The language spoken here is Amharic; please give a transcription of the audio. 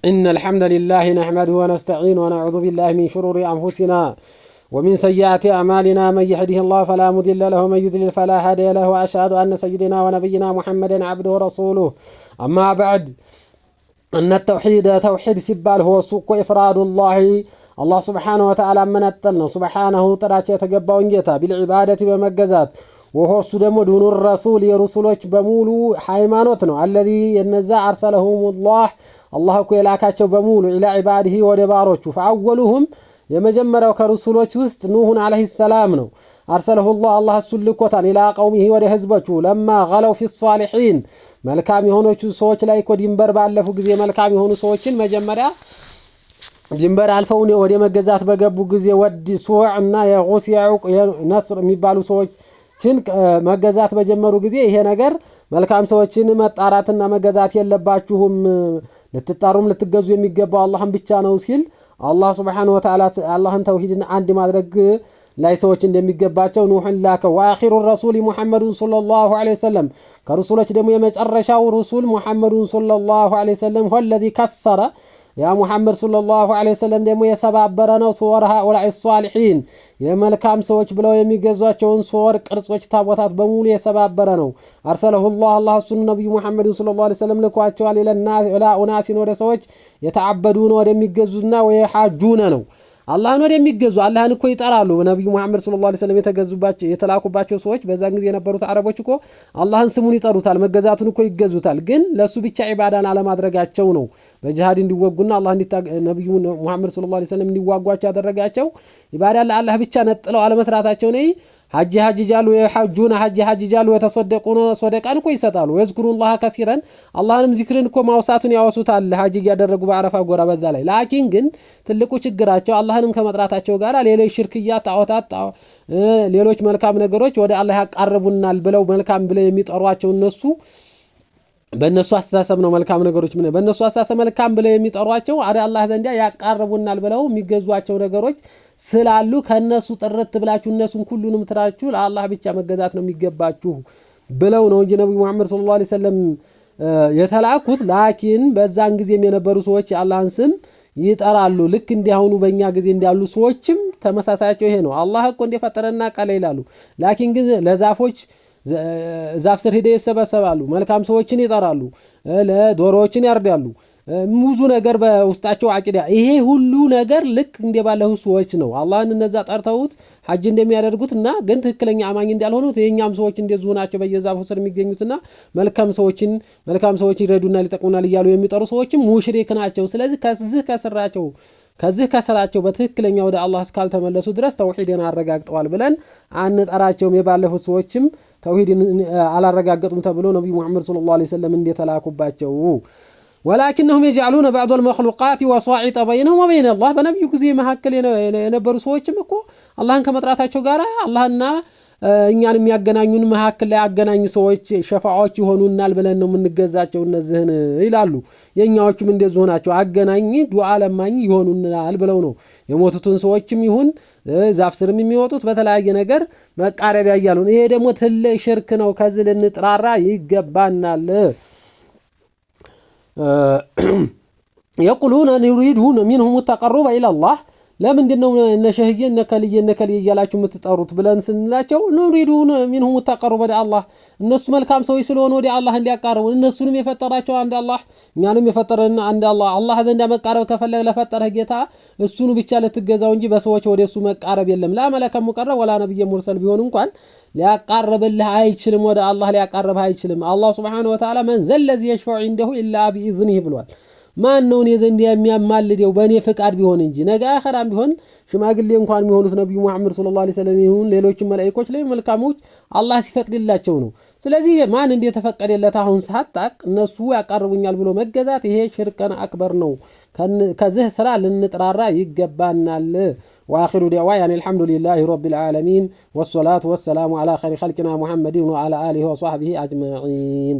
إن الحمد لله نحمده ونستعينه ونعوذ بالله من شرور أنفسنا ومن سيئات أعمالنا، من يهده الله فلا مضل له ومن يضلل فلا هادي له، وأشهد أن سيدنا ونبينا محمدا عبده ورسوله. أما بعد، أن التوحيد ተውሒድ ሲባል هو እሱ እኮ إفراد الله አላህ سبحانه وتعالى መነጠል ነው። سبحانه ጥራቻ የተገባውን ጌታ بالعبادة በመገዛት፣ وهو እሱ ደግሞ دين الرسل የሩሱሎች በሙሉ ሃይማኖት ነው። الذي የነዛ أرسلهم الله አላህ እኮ የላካቸው በሙሉ إلى عباده ወደ ባሮቹ። فأولهم የመጀመሪያው ከሩሱሎች ውስጥ نوح عليه السلام ነው። أرسله الله አላህ እሱን ልኮታል إلى قومه ወደ ህዝቦቹ لما غلوا في الصالحين መልካም የሆኖቹ ሰዎች ላይ እኮ ድንበር ባለፉ ጊዜ፣ መልካም የሆኑ ሰዎችን መጀመሪያ ድንበር አልፈው ወደ መገዛት በገቡ ጊዜ፣ ወድ፣ ሱዕ እና የጉስ፣ የዑቅ፣ ነስር የሚባሉ ሰዎችን መገዛት በጀመሩ ጊዜ፣ ይሄ ነገር መልካም ሰዎችን መጣራትና መገዛት የለባችሁም፣ ልትጣሩም ልትገዙ የሚገባው አላህን ብቻ ነው ሲል፣ አላህ سبحانه وتعالى አላህን ተውሂድን አንድ ማድረግ ላይ ሰዎች እንደሚገባቸው ኑሕን ላከው። وآخر الرسل محمد صلى الله عليه وسلم ከሩሱሎች ደግሞ የመጨረሻው ሩሱል ሙሐመዱን صلى الله عليه وسلم። هو الذي كسر ያ ሙሐመድ صلى الله عليه وسلم ደግሞ የሰባበረ ነው። صور هؤلاء الصالحين የመልካም ሰዎች ብለው የሚገዟቸውን صور ቅርጾች፣ ታቦታት በሙሉ የሰባበረ ነው። أرسله الله አላህ እሱን ነቢዩ ሙሐመድን صلى الله عليه وسلم ልኳቸዋል። إلى أناس ወደ ሰዎች يتعبدون ወደሚገዙና ويحاجون ነው፣ አላህን ወደሚገዙ። አላህን እኮ ይጠራሉ። ነቢዩ ሙሐመድ صلى الله عليه وسلم የተገዙባቸው የተላኩባቸው ሰዎች፣ በዛን ጊዜ የነበሩት አረቦች እኮ አላህን ስሙን ይጠሩታል፣ መገዛቱን እኮ ይገዙታል። ግን ለእሱ ብቻ ዒባዳን አለማድረጋቸው ነው በጅሃድ እንዲወጉና አላህ ነቢዩ ሙሐመድ صلى الله عليه وسلم እንዲዋጓቸው ያደረጋቸው። ዒባዳን ለአላህ ብቻ ነጥለው አለመስራታቸው ነው። ሐጅ ሐጅጃሉ፣ يحجون ሐጅ ሐጅጃሉ፣ ويتصدقون ሶደቃን እኮ ይሰጣሉ። ويذكرون الله كثيرا አላህንም ዚክርን እኮ ማውሳቱን ያወሱታል ሐጅ እያደረጉ በአረፋ ጎራ በዛ ላይ። لكن ግን ትልቁ ችግራቸው አላህንም ከመጥራታቸው ጋር ሌሎች ሽርክያ፣ ጣዖታት፣ ሌሎች መልካም ነገሮች ወደ አላህ ያቃርቡናል ብለው መልካም ብለው የሚጠሯቸው፣ እነሱ በእነሱ አስተሳሰብ ነው። መልካም ነገሮች ምን በእነሱ አስተሳሰብ መልካም ብለው የሚጠሯቸው ወደ አላህ ዘንዲያ ያቃርቡናል ብለው የሚገዟቸው ነገሮች ስላሉ፣ ከእነሱ ጥርት ብላችሁ እነሱን ሁሉንም ትራችሁ ለአላህ ብቻ መገዛት ነው የሚገባችሁ ብለው ነው እንጂ ነቢዩ ሙሐመድ صلى الله عليه وسلم የተላኩት። لكن በዛን ጊዜም የነበሩ ሰዎች የአላህን ስም ይጠራሉ። ልክ እንዲያሁኑ በእኛ ጊዜ እንዳሉ ሰዎችም ተመሳሳያቸው ይሄ ነው። አላህ እኮ እንደፈጠረና ቃለ ይላሉ። لكن ግን ለዛፎች ዛፍ ስር ሂደው ይሰበሰባሉ። መልካም ሰዎችን ይጠራሉ። ለዶሮዎችን ያርዳሉ። ብዙ ነገር በውስጣቸው አቂዳ፣ ይሄ ሁሉ ነገር ልክ እንደ ባለፉ ሰዎች ነው። አላህን እነዛ ጠርተውት ሐጅ እንደሚያደርጉት እና ግን ትክክለኛ አማኝ እንዳልሆኑት የእኛም ሰዎች እንደዚሁ ናቸው። በየዛፉ ስር የሚገኙትና መልካም ሰዎች ይረዱናል፣ ይጠቅሙናል እያሉ የሚጠሩ ሰዎችም ሙሽሪክ ናቸው። ስለዚህ ከዚህ ከስራቸው በትክክለኛ ወደ አላህ እስካልተመለሱ ድረስ ተውሂድን አረጋግጠዋል ብለን አንጠራቸውም። የባለፉት ሰዎችም ተውሂድን አላረጋገጡም ተብሎ ነቢዩ ሙሐመድ صلى الله عليه وسلم እንደተላኩባቸው። ولكنهم يجعلون بعض المخلوقات وسائط بينهم وبين الله። በነቢዩ ጊዜ መካከል የነበሩ ሰዎችም እኮ አላህን ከመጥራታቸው ጋር አላህና እኛን የሚያገናኙን መካከል ላይ አገናኝ ሰዎች፣ ሸፋዎች ይሆኑናል ብለን ነው የምንገዛቸው እነዚህን ይላሉ። የእኛዎቹም እንደዚሁ ናቸው። አገናኝ፣ ዱዓ ለማኝ ይሆኑናል ብለው ነው የሞቱትን ሰዎችም ይሁን ዛፍ ስርም የሚወጡት በተለያየ ነገር መቃረቢያ እያሉ። ይሄ ደግሞ ትልቅ ሽርክ ነው። ከዚህ ልንጥራራ ይገባናል። يقولون نريد منهم التقرب إلى الله። ለምንድን ነው እነ ሸህዬ፣ እነ ከልዬ፣ እነ ከልዬ እያላችሁ የምትጠሩት ብለን ስንላቸው፣ نريد منهم التقرب ወደ አላህ፣ እነሱ መልካም ሰዎች ስለሆኑ ወደ አላህ እንዲያቃርቡን። እነሱንም የፈጠራቸው አንድ አላህ፣ እኛንም የፈጠረን አንድ አላህ። አላህ ዘንድ መቃረብ ከፈለግ ለፈጠረህ ጌታ እሱኑ ብቻ ልትገዛው እንጂ በሰዎች ወደ እሱ መቃረብ የለም። لا ملك مقرب ولا نبي مرسل ቢሆን እንኳን ሊያቃርብልህ አይችልም። ወደ አላህ ሊያቃርብህ አይችልም። አላህ سبحانه وتعالى من ذا الذي يشفع عنده إلا بإذنه ብሏል። ማን ነው እኔ ዘንድ የሚያማልደው በእኔ ፍቃድ ቢሆን እንጂ? ነገ አኸራም ቢሆን ሽማግሌ እንኳን የሚሆኑት ነቢዩ ሙሐመድ صلى الله عليه وسلم ይሁን ሌሎችም መላኢኮች ላይ መልካሞች አላህ ሲፈቅድላቸው ነው። ስለዚህ ማን እንደተፈቀደለት አሁን ሳታቅ እነሱ ያቃርቡኛል ብሎ መገዛት ይሄ شرك أكبر ነው። ከዚህ ስራ ልንጥራራ ይገባናል። وآخر دعوانا أن الحمد لله رب العالمين والصلاة والسلام على خير خلقنا محمد وعلى آله وصحبه أجمعين።